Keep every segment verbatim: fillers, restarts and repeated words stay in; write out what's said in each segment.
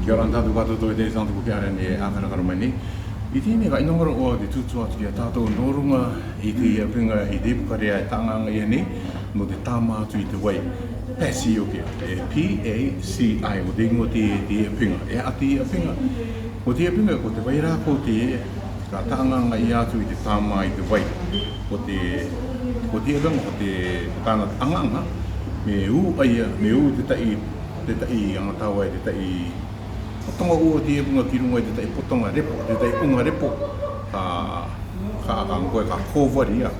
Kia ora tātou kātoa, e te Santo ko kia ora nei, ākarakara mai nei. I teie nei ka ʻinanga roa au te tutu atu ki a tātou nō ruŋa i te ʻāpiga i te Ipukarea e taŋaŋa ia nei, nō te tāmā atu i te vai. Paci ʻoku ʻai, e P A C I, ʻo te ingoa te, te ʻāpiga. E ʻa te ʻāpiga, ko te ʻāpiga ko te vai rākau te, ka taŋaŋa ia atu i te tāmā i te vai. Ko te, ko te ʻāpiga, ko te, ko tāna ʻaŋaʻaŋa, me ū ʻaia, me ū te taʻi, te taʻi ʻaŋa tāvai, te taʻi, potonga ʻū ʻo te ʻāpiga ki ruŋa i te taʻi potonga repo, te taʻi ʻuŋa repo, ka, ka, ka, ko e ka kōvari ia,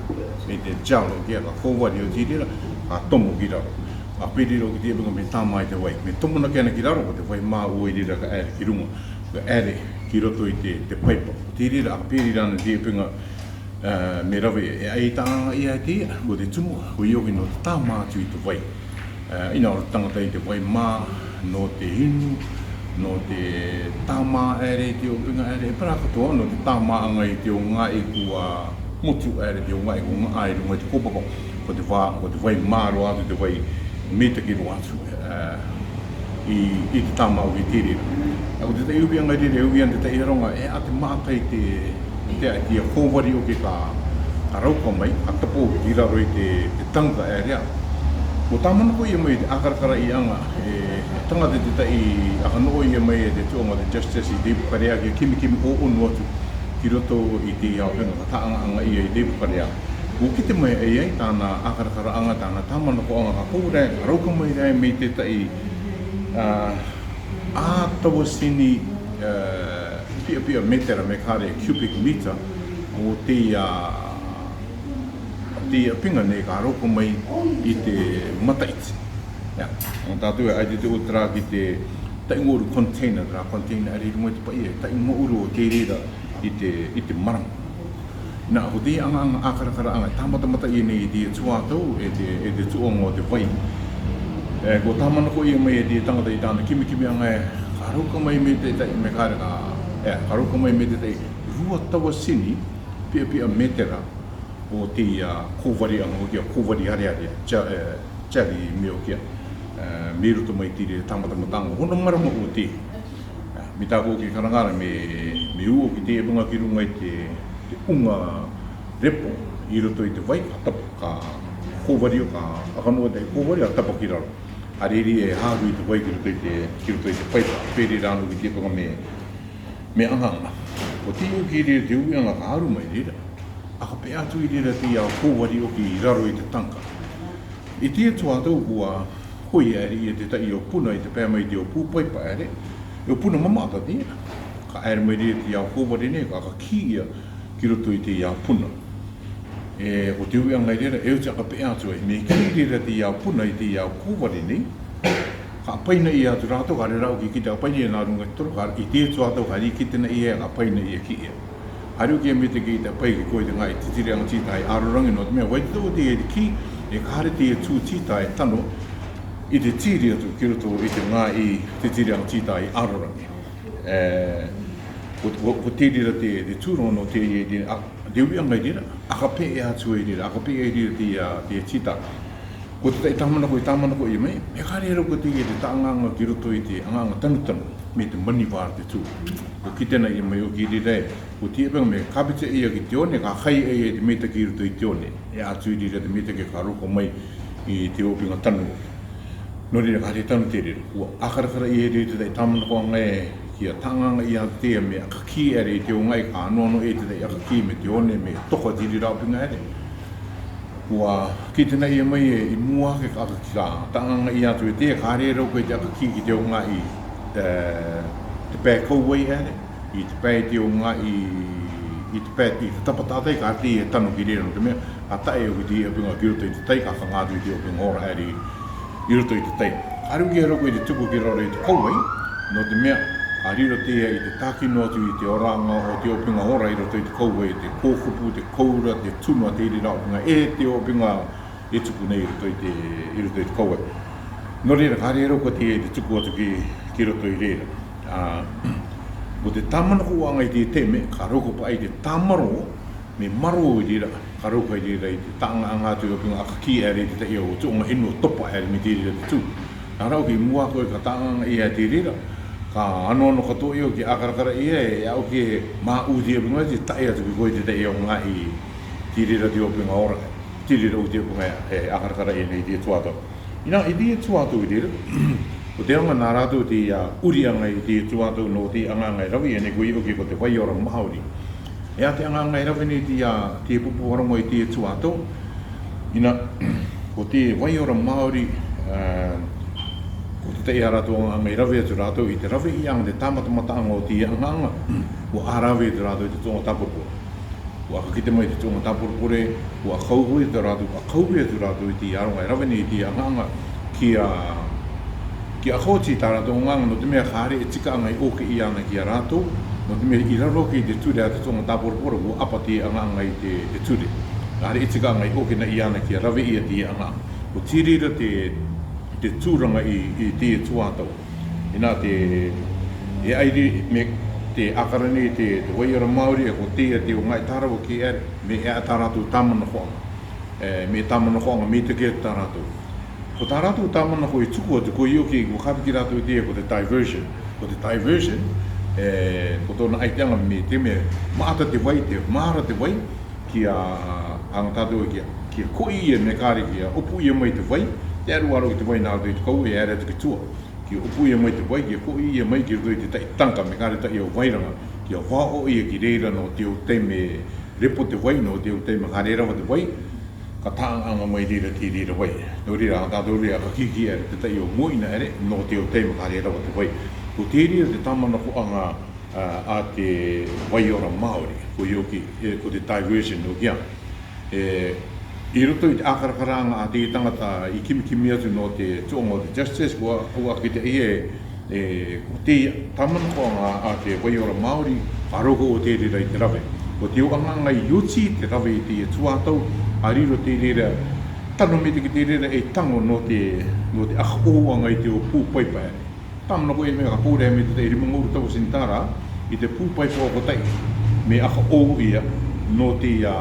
me te gel ʻoku ʻai, ka kōvari ʻo te reira, ka tomo ki raro. Ka piri raro ki te ʻāpiga me tāmā i te vai. Me tomo naʻa ke ana ki raro, ko te vai mā ʻū ʻi reira ka ʻere ki ruŋa, ka ʻere ki roto i te, te paipa. Te reira, ka piri raro te ʻāpiga, e, me rave, e ʻai taŋaŋa ia te, ko te tumu, ko ʻio ki nō te tāmā atu i te vai. E, ʻina ʻo te taŋata i te vai mā, nō te inu, nō te tāmā ʻere i te ʻāpiga ʻere, e paraka toa, nō te tāmāʻaŋa i te ʻū ngāue kua motu ʻere, te ʻū ngāue kua ʻai ruŋa i te kōpapa, ko te vā, ko te vai mā roa atu, te vai mitaki roa atu, e, i, i te tāmā ʻoku ʻi te reira. ʻA ko te taʻi uiaŋa reira, e ui ana te taʻi ʻaronga, e ʻa te maʻa tai te, te ʻai te ia kōvari ʻoku ʻai ka, ka rauka mai, ka tapu ki raro i te, te taŋa ʻere. Ko tāmānakoʻia mai te ʻākarakaraʻiaŋa, e, taŋata te taʻi ʻakanoʻoia mai e te tuʻa mo te justice i te Ipukarea ke kimikimi ʻōʻonu atu ki roto i te ʻāpiga ka taŋaŋa ia i te Ipukarea. ʻO kite mai ai ai tāna ʻākarakaraʻaŋa, tāna tāmānakoʻaŋa ka kōrā, ka rauka mai rā mai te taʻi, a, ʻa tauasini, e, piʻapiʻa metera, me kare cubic meter, ʻo te ia, te ʻāpiga nei ka rauka mai i te Mataʻiti. Ia, ʻo tātou e ʻai te te ʻutra ki te taʻi ʻū container, terā container ʻere i ruŋa i te paʻia, taʻi ʻū ʻo te reira i te, i te marama. Nā, ko te ʻaŋaʻaŋa ʻākarakaraʻaŋa, tāmatamata ia nei i te tuatau, e te, e te tuʻa mo te vai. E, ko tāmānakoʻia mai e te taŋata i tāna kimikimiʻaŋa e, ka rauka mai mai te taʻi, me kare ka, e, ka rauka mai mai te taʻi, rua tauasini, piʻapiʻa metera, ʻo te ia kōvariʻaŋa, ʻo te ia kōvari areare, ja-, e, jari me ʻoku ʻai, e, mai roto mai te reira tāmatamataʻaŋa, hono marama ʻo te. Ā, mai tā ʻoku ke karanga ra me, me ū ʻoku te ʻāpiga ki ruŋa i te, te ʻuŋa repo, ʻi roto i te vai, ka tapu, ka kōvari ʻo ka, ʻakanoʻo te kōvari, ka tapu ki raro. ʻA reira e haru i te vai ki roto i te, ki roto i te paipa, piri rano ki te ʻāpiga me, me ʻaŋaʻaŋa. Ko te ui ki reira te uiaŋa ka haru mai reira. ʻA ka pē atu ʻi reira te ia kōvari ʻoku ʻi raro i te taŋa. ʻI te tuatau kua hoi ʻere ia te taʻi ʻo puna ʻi te pae mai te ʻo pū paipa ʻere, ʻo puna mamaʻa te ia. Ka ʻere mai reira te ia kōvari nei, ka, ka kī ia ki roto i te ia puna. E, ko te uiaŋa ʻi reira, e oti ʻa ka pē atu ai, me kī reira te ia puna ʻi te ia kōvari nei, ka paina ia atu rātou, ka reira ʻoku kite ka paina ia nā ruŋa i te toro, ka ʻi te tuatau ka rikite na ia, ka paina ia ki ia. Haru ke me te kī te pai ki koe te ngāue titiriaŋa tītaha ʻi aro rangi nō te meʻa, ʻa ia te tō te ia te kī, e kare te ia tū tītaha e tano, ʻi te tiri atu ki roto i te ngāue titiriaŋa tītaha ʻi aro rangi. E, ko, ko, ko te reira te, te tūrongo nō te, te, a, te uiaŋa ʻi reira, ʻa ka pē atu ʻi reira, ʻa ka pē ʻi reira te, a, te tītaha. Ko te taʻi tāmānako, e tāmānakoʻia mai, me kare rau ko te, te taŋaŋa ki roto i te ʻaŋaʻaŋa tanutanu, me te money var te tū. ʻO kite na ia mai ʻoku ʻi reira, ʻo te ʻāpiga me kāpita ia ki te one, ka kai ia te meitaki ʻi roto i te one. E atu ʻi reira te meitaki ka roko mai ʻi te ʻāpiga tanu. Nō reira ka te tanu te reira. Kua ʻākarakaraʻia ʻi reira te taʻi tāmānakoʻaŋa e, ki a taŋaŋa ia te ia me ʻakakī ʻere ʻi te ʻū ngāue ka nono e te taʻi ʻakakī me te one me toka te reira ʻāpiga ʻere. Kua kite na ia mai e ʻi mua ke ka ʻakakī ka taŋaŋa ia atu e te ia ka reira ko e te ʻakakī ki te ʻū ngāue, e, te pae kauvai ʻere, ʻi te pae te ʻū ngāue, ʻi te pae, ʻi te tapa tātai ka te ia tanu ki reira nō te meʻa, ka taʻe ʻoku te ʻāpiga ki roto i te tai, ka ka ngāue ʻi te ʻāpiga hora ʻere ʻi roto i te tai. Ka ruki e roko i te tuku ki raro i te kauvai, nō te meʻa, ka riro te ia ʻi te tākino atu ʻi te oranga ʻo te ʻāpiga hora ʻi roto i te kauvai, te kōkupu, te koura, te tunu a te reira ʻāpiga, e te ʻāpiga e tupu nei ʻi roto i te, ʻi roto i te kauvai. Nō reira, ka reira ko te, te tuku atu ki, ki roto ʻi reira. Ā, ko te tāmānakoʻaŋa ʻi te, te meʻa, ka roko paʻi te tāmarō, me marō ʻi reira, ka roko ʻi reira ʻi te taŋaŋa atu ʻo te ʻāpiga ʻakakī ʻere ʻi te taʻi ʻo tuʻunga inu ʻo topa ʻere me te reira te tū. Nā rau ki mua ko e ka taŋaŋa ia te reira, Ka ano ano katoa io ke ʻakarakaraʻi e, e aʻu ke maʻu te ʻuhinga te taʻe atu ki koe te taʻe o ngaahi, tei reira te ʻuhinga ora, tei reira ʻo te ʻuhinga e ʻakarakaraʻi e nei te Tuatau. Ina i te Tuatau i reira, ko te anga nā rātou te ia ʻuriʻanga i te Tuatau nō te aŋa-aŋa e rave ia nei ko io ke ko te vai ora Māori. E a te aŋa-aŋa e rave nei te ia, te pupu aronga i te Tuatau. Ina, ko te vai ora Māori, ā, ko te taʻe a rātou aŋa-aŋa e rave atu rātou i te rave i aŋa te tāmatamataʻanga o te aŋa-aŋa, ʻua ʻā rave atu rātou i te tuaʻanga tāporepore. ʻUa ʻakakite mai te tuaʻanga tāporepore, ʻua ʻakauhue atu rātou, ʻakauhue atu rātou i te aronga e rave nei i te aŋa-aŋa, kia, kia ʻakaoti tā rātou aŋa-aŋa, nō te meʻa ka rē e tika aŋa i ʻoke i ana ki a rātou, nō te meʻa i raro ki te ture a te tuaʻanga tāporepore, ʻua ʻapa te aŋa-aŋa i te, te ture. Ka rē e tika aŋa i ʻoke na i ana kia rave ia te aŋa-aŋa. Ko tei reira te, te tūranga i, i te Tuatau. Ina te, e ai rē, mē te ʻakara nei te, te vai ora Māori, e ko te ia te o ngaahi Tarawa ke ʻere, mē e a tā rātou tāmanakoaʻanga. E, mē tāmanakoaʻanga, mē te ke tā rātou. Ko tā rātou tāmanako e tuku atu ko io ke ʻua kapi ki rātou te, ko te diversion. Ko te diversion, e, ko tōna ʻaitaʻanga mē te meʻa, maʻata te vai, te māra te vai, kia, aŋa tātou kia, kia koʻi ia mē kare kia, ʻopu ia mai te vai, te aruaro ki te vai nā rātou i te kau e ʻere atu ki tua. Kia ʻopu ia mai te vai, kia koʻi ia mai ki roto i te taʻi taŋa, mē kare taʻi o vairaŋa, kia vāʻō ia ki reira nō te o tei mē repo te vai, nō te o tei mē kare rava te vai, ka taʻaŋa mai reira te reira vai. Nō reira, aŋa tātou reira, ka kiki ʻere te taʻi o moina ʻere, nō te o tei mē kare rava te vai. Ko te reira te tāmanakoaʻanga, ā, a te vai ora Māori, ko io ke, e, ko te diversion nō kia. E, i roto i te ʻakarakaraʻanga a te taŋata i kimikimi atu nō te tuaʻanga o te justice, ʻua, ʻua kite ia e, e, ko te tāmanakoaʻanga a te vai ora Māori, a roko o te reira i te rave. Ko te o aŋa-aŋa i oti te rave i te Tuatau, a riro te reira, tano mē te ki te reira e tango nō te, nō te ʻakaʻōaŋa i te o pū paipa ʻere. Tāmanako e mē ka pō rē mē te taʻi rima ngūru tauatini tārā, i te pū paipa o ko taʻi, mē ʻakaʻō ia, nō te ia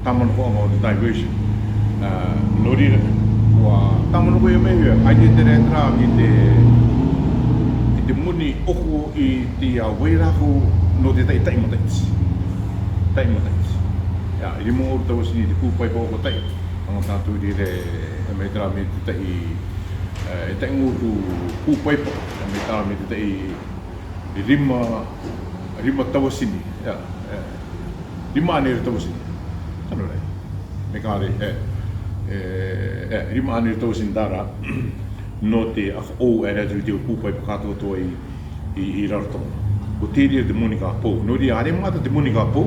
tāmanakoaʻanga o te diversion. Ā, nō reira, ʻua tāmanako e mē ia, ai te te rē terā ki te, ki te moni ʻoku i te ia vairākau nō te taʻi taʻi mataiti. Taʻi mataiti. Ia, i rima ngūru tauatini i te pū paipa o ko taʻi, aŋa tātou reira e mē terā mē te taʻi, e, e taʻi ngūru pū paipa, e mē terā mē te taʻi rima, rima tauatini, ia, e, rima ʻanere tauatini. Tano rē. Mē kare, e, e, e, rima ʻanere tauatini tārā, nō te ʻakaʻō ʻere atu i te o pū paipa kātoatoa i, i, i Rarotonga. Ko te reira te moni ka pō. Nō reira, ʻare maʻata te moni ka pō,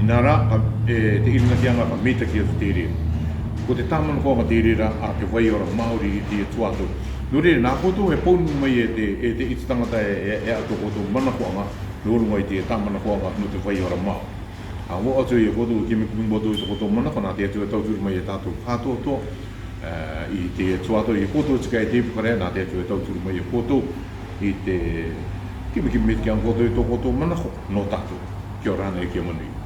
inā rā, ka, e, te ʻirinatiaga ka mētaki atu te reira. Ko te tāmanakoaʻanga te reira a te vai ora Māori i te Tuatau. Nō reira, nā koutou e pō nui mai e te, e te iti taŋata e, e, e ʻatu koutou manakoaʻanga, nō ruŋa i te tāmanakoaʻanga nō te vai ora Māori. ʻA vau atu ia koutou, kimikimi koutou i tō koutou manako, nā te Atua e tauturu mai ia tātou kātoatoa, e, i te Tuatau ia koutou tika e te ipukarea, nā te Atua e tauturu mai ia koutou, i te kimikimi mē te kia koutou i tō koutou manako, nō tātou. Kia ora na e kia manuia.